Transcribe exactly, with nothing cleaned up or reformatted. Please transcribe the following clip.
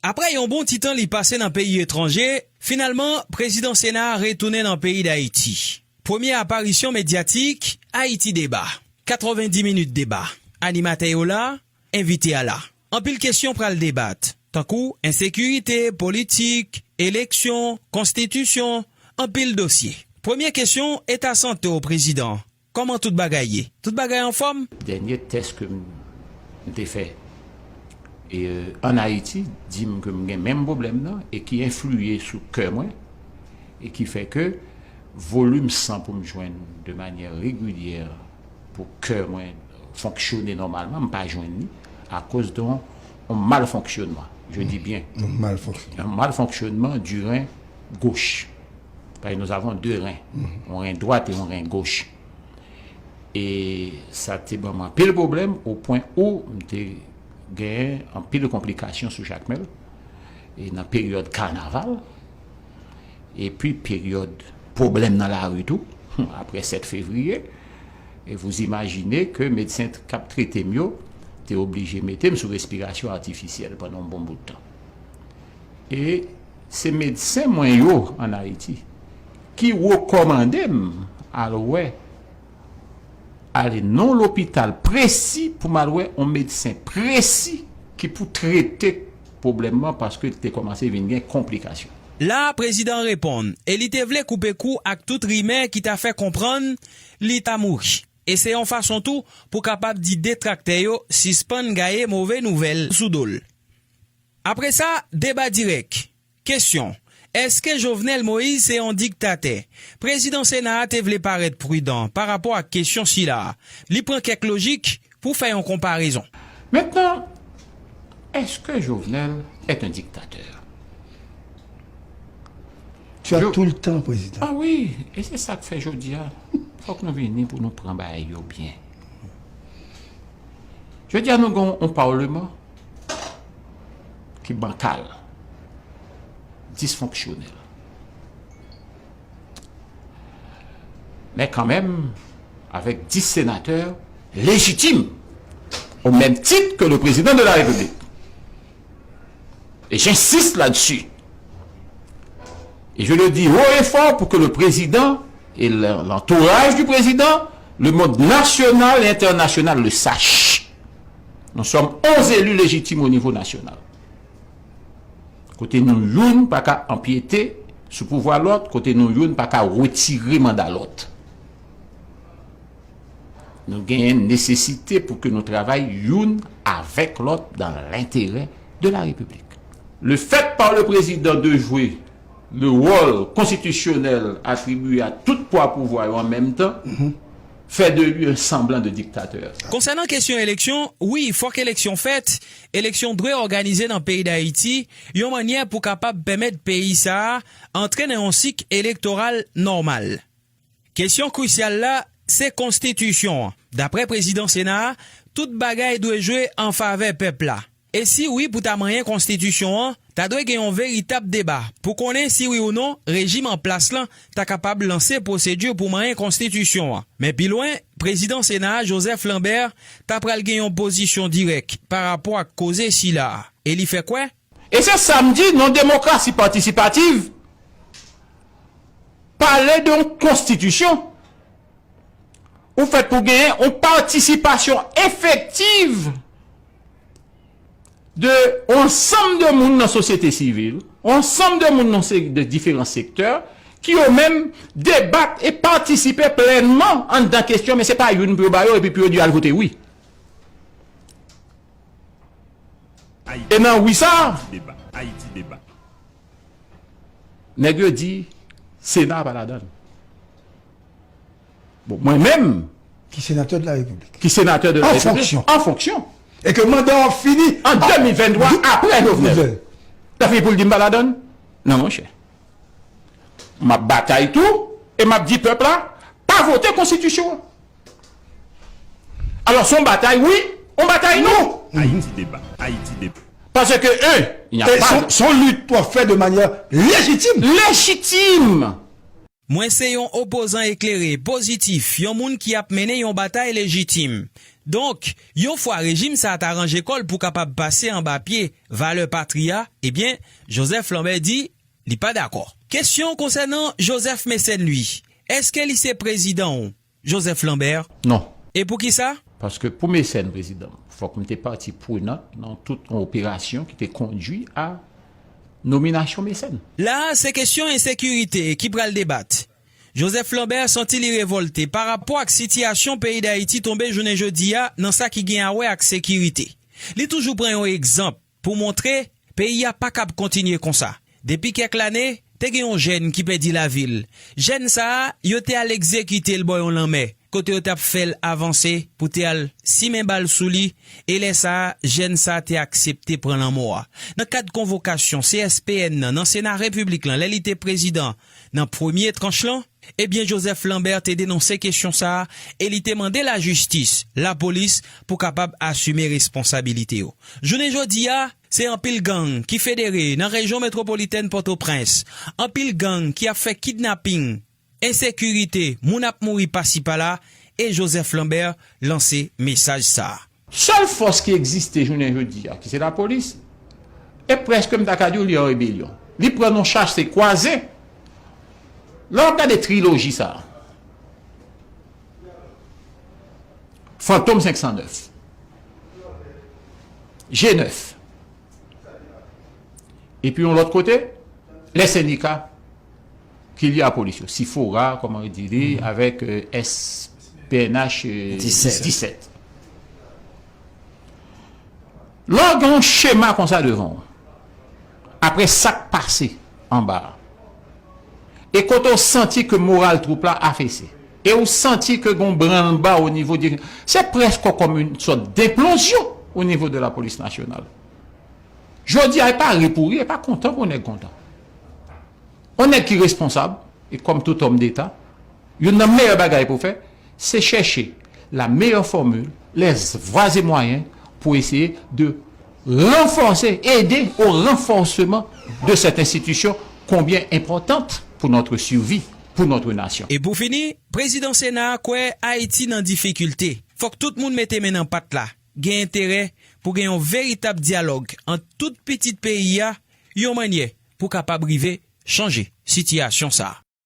Apre yon bon ti tan li pase nan peyi etranje, finalman, prezidan Sena a retounen nan peyi Dayiti. Premye aparisyon medyatik, Ayiti Deba. Katrevendi minit deba. Animatè yo la, envite a la. Anpil kesyon pral debat, tankou ensekirite, politik, eleksyon, konstitisyon, anpil dosye. Premye kesyon, eta sante w, prezidan. Kòman tout bagay ye? Tout bagay anfòm? Dènye tès ke m, m te fè, e, ann Ayiti, di m ke m gen menm pwoblèm nan e ki enfliye sou kè mwen e ki fè ke volim san pou m jwenn de manyè regilyè pou kè mwen fonksyone nòmalman, m pa jwenn li akoz de yon, yon malfonksyonman. Je dis bien, yon malfonksyonman du rein gauche. Parce que nous avons deux reins, un rein droit et un rein gauche. E sa te ban m anpil pwoblèm, o pwen ou m te gen anpil konplikasyon sou Jakmèl, e nan peryòd kanaval, epi peryòd pwoblèm nan lari tou, apre sèt fevriye. E vous imaginez que medsen k ap trete m yo te oblije mete m sou respirasyon atifisyèl pandan yon bon bout tan. E se medsen mwen yo ann Ayiti ki rekòmande m al wè, ale nan yon lopital presi pou m al wè yon medsen presi ki pou trete pwoblèm nan, paske l te kòmanse vin gen konplikasyon. La a prezidan an reponn, e li te vle koupe kou ak tout rimè ki ta fè konprann li ta mouri. E se yon fason tou pou kapab di detraktè yo sispann gaye move nouvèl sou do l. Apre sa, deba dirèk. Kesyon, èske Jovenel Moïse se yon diktatè? Prezidan Sena a te vle parèt pridan pa rapò ak kesyon sila a. Li pran kèk lojik pou fè yon konparezon. Maintenant, est-ce que Jovenel est un dictateur? Tu as tout le temps, président. Ah oui, e se sa k fè jodi a, fòk nou vini pou nou pran bagay yo byen. Jodi a, nou gen yon palman ki bankal, disfonksyonèl. Men kanmenm, avèk dis senatè lejitim, au même titre que le président de la République. Et j'insiste là-dessus. Et je le dis haut et fort pour que le président et le- l'entourage du président, le monde national et international le sache. Nous sommes onze élus légitimes au niveau national. Kote nou youn pa ka anpyete sou pouvwa lòt, kote nou youn pa ka retire manda lòt. Nou genyen nesesite pou ke nou travay youn avèk lòt dans l'intérêt de la République. Le fait par le président de jouer le rôle constitutionnel attribué à tout poids pouvoir en même temps fait de lui un semblant de dictateur. Konsènan kesyon eleksyon, wi, fòk eleksyon fèt, eleksyon dwe òganize nan peyi Dayiti, yon mannyè pou kapab pèmèt peyi sa a antre nan yon sik elektoral nòmal. Kesyon krisyal la, se konstitisyon an. Daprè prezidan Sena a, tout bagay dwe jwe an favè pèp la. E si wi pou ta manyen konstitisyon an, ta dwe gen yon veritab deba pou konnen si wi ou non rejim an plas lan ta kapab lanse pwosedi pou manyen konstitisyon an. Men pi lwen, prezidan Sena a, Joseph Lambert, ta pral gen yon pozisyon dirèk pa rapò ak koze sila a. E li fè kwè, e se sa m di, nan demokrasi patisipativ, pale de yon konstitisyon, ou fèt pou genyen yon patisipasyon efektiv de yon ansanm de moun nan sosyete sivil, yon ansanm de moun nan se- de diferan sektè, ki yo menm debat e patisipe plènman anndan kesyon, men se pa youn pou yo ba yo epi pou yo di al vote wi. E nan wi sa, nèg yo di Sena pa ladan l. Bon, mwen menm, ki senatè de la Repiblik, ki senatè de la Repiblik, an fonksyon, e ke manda w ap fini an de mil venntwa, apre Jovenel. L ap fini pou l di m pa ladan l? Non, monchè. M ap batay tou, e m ap di pèp la, pa vote konstitisyon an. Alò, se yon batay wi, yon batay non. Ayiti deba, Ayiti deba. Paske, un, y a pa, se yon lit w ap fè de manyè lejitim. Lejitim. Mwen se yon opozan eklere, pozitif, yon moun ki ap mennen yon batay lejitim. Donk, yon fwa rejim sa a ta ranje kò l pou kapab pase anba pye valè patri a, ebyen, Joseph Lambert di li pa dakò. Kesyon konsènan Joseph Mécène, li, èske li se prezidan w, Joseph Lambert? Non. E poukisa? Paske pou Mécène prezidan, fòk m te pati prenant nan tout yon operasyon ki te kondui a nominasyon Mécène. La a, se kesyon ensekirite ki pral debat. Joseph Lambert santi li revòlte pa rapò ak sitiyasyon peyi Dayiti tonbe jounen jodi a nan sa ki gen a wè ak sekirite. Li toujou pran yon egzanp pou montre peyi a pa kab kontinye konsa. Depi kèk lane, te gen yon jèn ki pèdi lavi l. Jèn sa a, yo te al egzekite l bò yon lanmè, kote yo t ap fè l avanse pou te al simen bal sou li, e lè sa a, jèn sa a te aksepte pran lanmò a. Nan kad konvokasyon C S P N nan, nan Sena Repiblik lan, lè li te prezidan, nan premye tranch lan, ebyen, Joseph Lambert te denonse kesyon sa a e li te mande lajistis, lapolis, pou kapab asime responsabilite yo. Jounen jodi a, se anpil gang ki federe nan rejyon metwopolitèn Pòtoprens, anpil gang ki ap fè kidnaping, ensekirite, moun ap mouri pasi pala, e Joseph Lambert lanse mesaj sa a. Sèl fòs ki egziste jounen jodi a, ki se lapolis, e prèske m ta ka di w li an rebelyon. Li pran nou chache kwaze. Lè w ap gade triloji sa a, Fantom senk san nèf, G nèf, epi yon lòt kote, lè sendika ki lye a polis yo, Sifora, kòman yo di li, avèk, euh, S P N H, euh, disèt. Disèt. Lè w gen yon chema konsa devan w, apre sa k pase anba a, e kote w santi ke moral twoup la afese, e w santi ke gen yon branlba o nivo de, se prèske kòm yon sòt denplozyon o nivo de la polis nasyonal. Jodi a, e pa ri pou ri, e pa kontan pou nèg kontan. Yon nèg ki responsab, e kòm tout òm deta, youn nan meyè bagay pou fè, se chèche la meilleure formule, les voies et moyens pour essayer de renforcer, aider au renforcement de cette institution combien importante pour notre survie, pour notre nation. E pou fini, prezidan Sena a kwè Ayiti nan difikilte. Fòk tout moun mete men nan pat la, gen enterè pou gen yon veritab dyalòg ant tout pitit peyi a, yon mannyè pou kapab rive chanje sitiyasyon sa a.